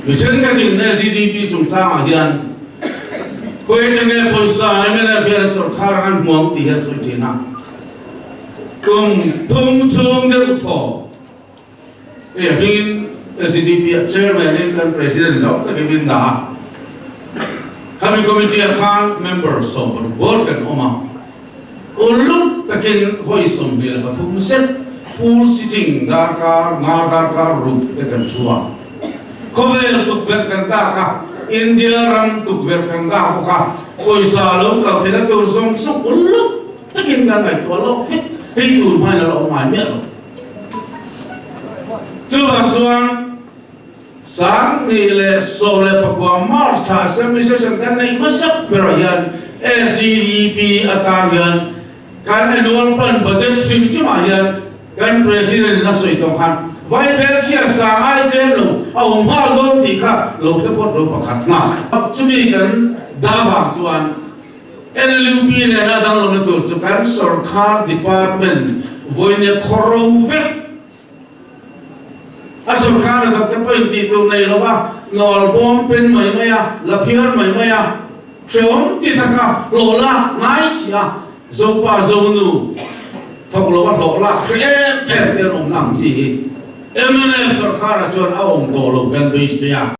Mi thenkhatin SEDP chungchangah hian khawi atang nge pawisa mnf hian a sawrkhar ang an hmu ang tih hi a sawi thin a. Kum thum chhung deuh thaw hei a hmingin SEDP ah Chairman in kan President zawk takin min dah a. Khami committee ah khan member 16 bawr kan awm a. Uluk takin vawi 23 zet full sitting darkar nga darkar ruk te kan thu a. Khawvel tukverh kan dak a, India ram tukverh kan dak bawk a, pawisa lo kal theihna tur zawng zawng uluk takin kan ngaihtuah lawk vek, hei tur hmain a la awm ngai miah lo. Chuvang chuan 2019 March thla Assembly Session kan neih hmasak berah hian SEDP atan hian kan annual plan budget hrim hrimah hian kan President in a sawi tawh khan Vaibel chhiar sang ai tlem lo a awm nghal dawn tih kha lo hre phawt lo pakhat hna. Chumi kan dah vang chuan NLUP nena danglamna tur chu kan sorkar department vawinia khawro vek A sorkar hnathawk te pawhin tih tur nei lo a, nawl bawm pen mai mai a, la phiar mai mai a, hrehawm ti taka hlawh lak ngai si a, Zopa Zonu thawk lo a hlawh lak hre em em te an awmna ang chi hi mnf sorkarah chuan a awm tawh lo kan beisei a.